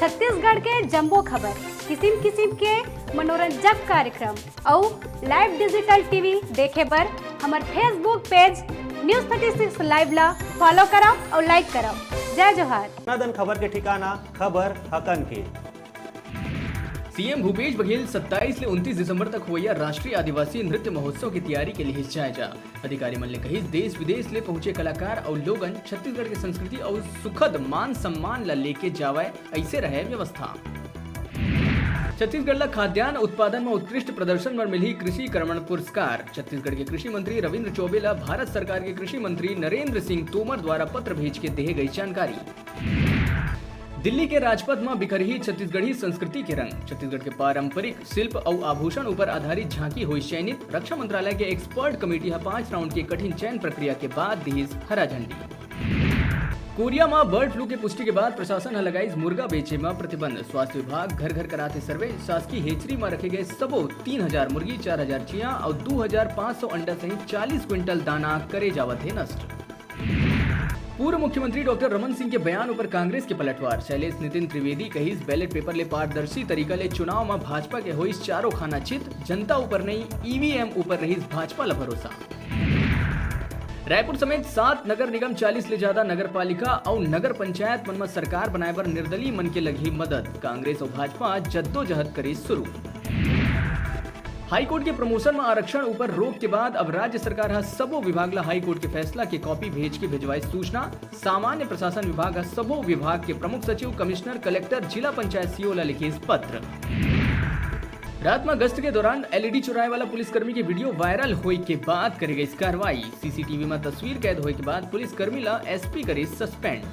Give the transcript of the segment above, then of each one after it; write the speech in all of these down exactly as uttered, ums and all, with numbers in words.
छत्तीसगढ़ के जम्मो खबर, किसिम किसिम के मनोरंजक कार्यक्रम अउ live digital T V देखे बर हमर Facebook page News thirty six live ला follow करव अउ like करव। जय जोहार। दनादन खबर के ठिकाना, खबर हकन के। सीएम भूपेश बघेल सत्ताईस ले उनतीस दिसंबर तक होवइया राष्ट्रीय आदिवासी नृत्य महोत्सव के तैयारी के लिहिस जायजा। अधिकारी मन ले कहिस, देश विदेश ले पहुंचे कलाकार अउ लोगन छत्तीसगढ़ के संस्कृति अउ सुखद मान सम्मान ला लेके जावय, अइसे रहय व्यवस्था। छत्तीसगढ़ ला खाद्यान्न उत्पादन म उत्कृष्ट प्रदर्शन बर मिलही कृषि कर्मण पुरस्कार। छत्तीसगढ़ के कृषि मंत्री रविंद्र चौबे ला भारत सरकार के कृषि मंत्री नरेंद्र सिंह तोमर द्वारा पत्र भेज के देहे गई जानकारी। दिल्ली के राजपथ म बिखरही छत्तीसगढ़ी संस्कृति के रंग। छत्तीसगढ़ के पारंपरिक शिल्प अउ आभूषण ऊपर आधारित झांकी होइस चयनित। रक्षा मंत्रालय के एक्सपर्ट कमेटी ह पांच राउंड के कठिन चयन प्रक्रिया के बाद दिहिस हरा झंडी। कोरिया म बर्ड फ्लू के पुष्टि के बाद प्रशासन ह लगाइस मुर्गा बेचे म प्रतिबंध। स्वास्थ्य विभाग घर-घर करात हे सर्वे। शासकीय हेचरी म रखे गए सबो तीन हजार मुर्गी, चार हजार चियां अउ दू हजार पाँच सौ अंडा सहित चालीस क्विंटल दाना करे जावत हे नष्ट। पूर्व मुख्यमंत्री डॉक्टर रमन सिंह के बयान ऊपर कांग्रेस के पलटवार। शैलेश नितिन त्रिवेदी कहिस, बैलेट पेपर ले पारदर्शी तरीका ले चुनाव म भाजपा के होइस चारों खाना चित, जनता ऊपर नहीं, ईवीएम ऊपर रहिस भाजपा ल भरोसा। रायपुर समेत सात नगर निगम, चालीस ले ज्यादा नगर पालिका अउ नगर पंचायत मन म सरकार बनाए बर निर्दलीय मन के लगही मदद। कांग्रेस अउ भाजपा जद्दोजहद करिस शुरू। हाईकोर्ट के प्रमोशन म आरक्षण ऊपर रोक के बाद अब राज्य सरकार ह सबो विभाग ला हाईकोर्ट के फैसला के कॉपी भेज के भेजवाए सूचना। सामान्य प्रशासन विभाग ह सबो विभाग के प्रमुख सचिव, कमिश्नर, कलेक्टर, जिला पंचायत सीईओ ला लिखिस पत्र। रात म गश्त के दौरान एलईडी चुराए वाला पुलिसकर्मी के वीडियो वायरल होए के बाद करे गई कार्रवाई। सीसीटीवी म तस्वीर कैद होए के बाद पुलिसकर्मी ला एसपी करिस सस्पेंड।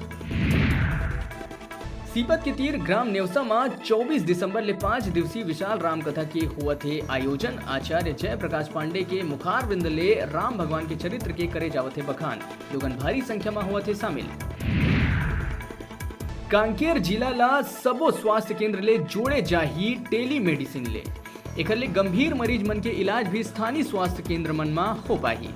सीपत के तीर ग्राम नेवसा म चौबीस दिसंबर ले पाँच दिवसीय विशाल रामकथा के होवत हे आयोजन। आचार्य जयप्रकाश पांडे के मुखारविंद ले राम भगवान के चरित्र के करे जावत हे बखान। लोगन भारी संख्या म होवत हे शामिल। कांकेर जिला ला सबो स्वास्थ्य केंद्र ले जोड़े जाही टेलीमेडिसिन ले। एखर ले गंभीर मरीज मन के इलाज भी स्थानीय स्वास्थ्य केंद्र मन म हो पाही।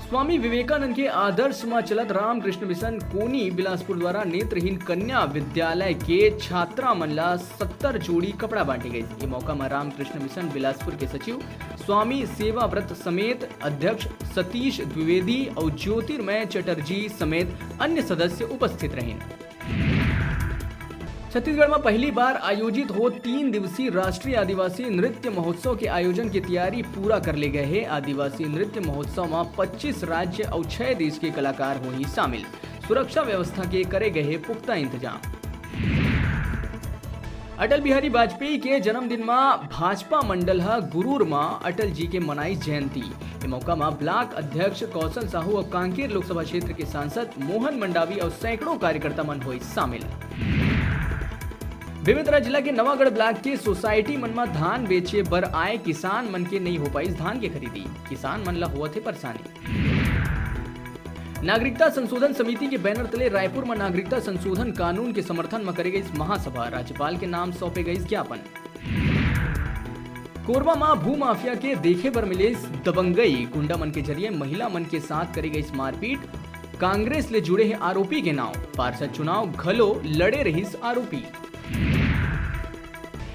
स्वामी विवेकानंद के आदर्श म चलत रामकृष्ण मिशन कोनी बिलासपुर द्वारा नेत्रहीन कन्या विद्यालय के छात्रा मन ला सत्तर जोड़ी कपड़ा बांटे गइस। ए मौका म रामकृष्ण मिशन बिलासपुर के सचिव स्वामी सेवाव्रत समेत अध्यक्ष सतीश द्विवेदी अउ ज्योतिर्मय चटर्जी समेत अन्य सदस्य उपस्थित रहिन। छत्तीसगढ़ म पहली बार आयोजित हो तीन दिवसीय राष्ट्रीय आदिवासी नृत्य महोत्सव के आयोजन के तैयारी पूरा कर ले गए हे। आदिवासी नृत्य महोत्सव म पच्चीस राज्य अउ छह देश के कलाकार होही शामिल। सुरक्षा व्यवस्था के करे गए हे पुख्ता इंतजाम। अटल बिहारी वाजपेयी के जन्मदिन म भाजपा मंडल ह गुरूर म अटल जी के मनाई जयंती। ए मौका म ब्लॉक अध्यक्ष कौशल साहू अउ कांकेर लोकसभा क्षेत्र के सांसद मोहन मंडावी अउ सैकड़ों कार्यकर्ता मन होइस शामिल। बेमेतरा जिला के नवागढ़ ब्लॉक के सोसाइटी मन म धान बेचे बर आए किसान मन के नइ हो पाइस धान के खरीदी, किसान मन ल होवत हे परेशानी। नागरिकता संशोधन समिति के बैनर तले रायपुर म नागरिकता संशोधन कानून के समर्थन म करे गइस महासभा, राज्यपाल के नाम सौंपे गइस ज्ञापन। कोरबा म भूमाफिया के देखे बर मिलिस दबंगई, गुंडा मन के जरिए महिला मन के साथ करे गइस मारपीट, कांग्रेस ले जुड़े हे आरोपी के नाव, पार्षद चुनाव घलो लड़े रहिस आरोपी।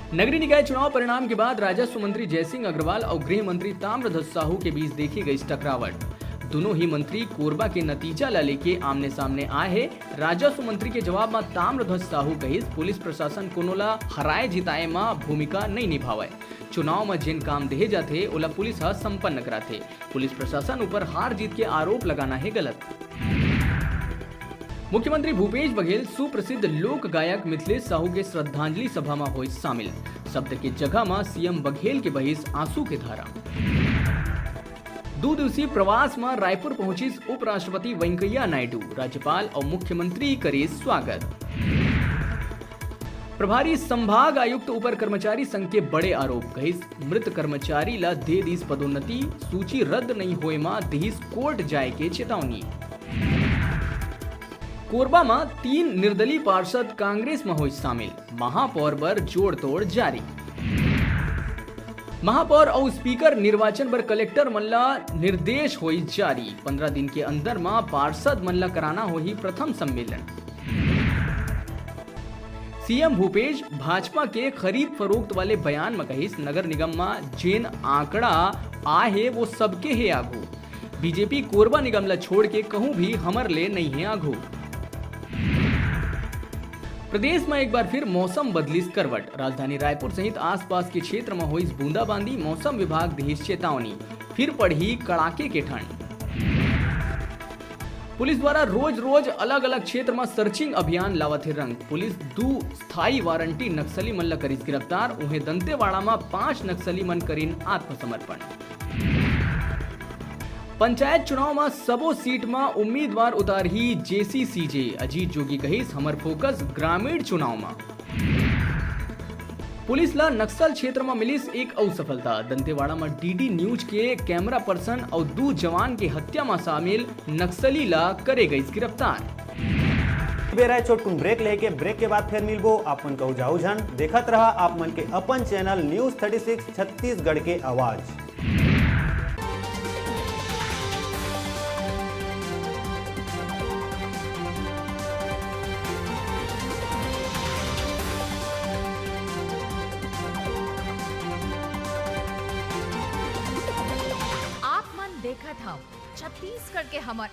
नगरीय निकाय चुनाव परिणाम के बाद राजस्व मंत्री जयसिंह अग्रवाल अउ गृह मंत्री ताम्रध्वज साहू के बीच देखे गइस टकरावट। दुनों ही मंत्री कोरबा के नतीजा ला लेके आमने सामने आए हे। राजस्व मंत्री के जवाब म ताम्रध्वज साहू कहिस, पुलिस प्रशासन कोनो ला हराए जिताए म भूमिका नइ निभावय। चुनाव म जेन काम देहे जाथे, ओला पुलिस ह संपन्न कराथे। पुलिस प्रशासन ऊपर हार जीत के आरोप लगाना हे गलत। मुख्यमंत्री भूपेश बघेल सुप्रसिद्ध लोक गायक मिथिलेश साहू के श्रद्धांजलि सभा म होइस शामिल। शब्द के जगह म सीएम बघेल के बहिस आंसू के धारा। दू दिवसीय प्रवास म रायपुर पहुंचिस उपराष्ट्रपति वेंकैया नायडू, राज्यपाल अउ मुख्यमंत्री करिस स्वागत। प्रभारी संभाग आयुक्त ऊपर कर्मचारी संघ के बड़े आरोप, कहिस मृत कर्मचारी ला दे दिस पदोन्नति, सूची रद्द नइ होए म दिहिस कोर्ट जाए के चेतावनी। कोरबा म तीन निर्दलीय पार्षद कांग्रेस म होइस शामिल, महापौर बर जोड़ तोड़ जारी। महापौर अउ स्पीकर निर्वाचन बर कलेक्टर मन ला निर्देश होइस जारी, पंद्रह दिन के अंदर म पार्षद मन ला कराना होही प्रथम सम्मेलन। सीएम भूपेश भाजपा के खरीद फरोख्त वाले बयान म कहिस, नगर निगम म जेन आंकड़ा आए हे, वो सबके हे आघू। बीजेपी कोरबा निगम ल छोड़ के कहूं भी हमर ले नइ हे आघू। प्रदेश म एक बार फिर मौसम बदलिस करवट। राजधानी रायपुर सहित आसपास के क्षेत्र म होइस बूंदाबांदी। मौसम विभाग दिहिस चेतावनी, फिर पड़ही कड़ाके के ठंड। पुलिस द्वारा रोज-रोज अलग-अलग क्षेत्र म सर्चिंग अभियान लावत हे रंग। पुलिस दू स्थायी वारंटी नक्सली मन ल करिस गिरफ्तार। उहें, दंतेवाड़ा म पांच नक्सली मन करिन आत्मसमर्पण। पंचायत चुनाव म सबो सीट म उम्मीदवार उतारही जेसीसीजे। अजीत जोगी कहिस, हमर फोकस ग्रामीण चुनाव म। पुलिस ल नक्सल क्षेत्र म मिलिस एक अउ सफलता। दंतेवाड़ा म डीडी न्यूज के कैमरा पर्सन अउ दू जवान के हत्या म शामिल नक्सली ल करे गइस गिरफ्तार। बेरा हे छोटकुन ब्रेक लेके, ब्रेक के बाद फेर मिलबो। आप मन कहू जाहू झन, देखत रहा आप मन के अपन channel news thirty six Chhattisgarh के आवाज। आप मन देखत हव छत्तीसगढ़ के हमर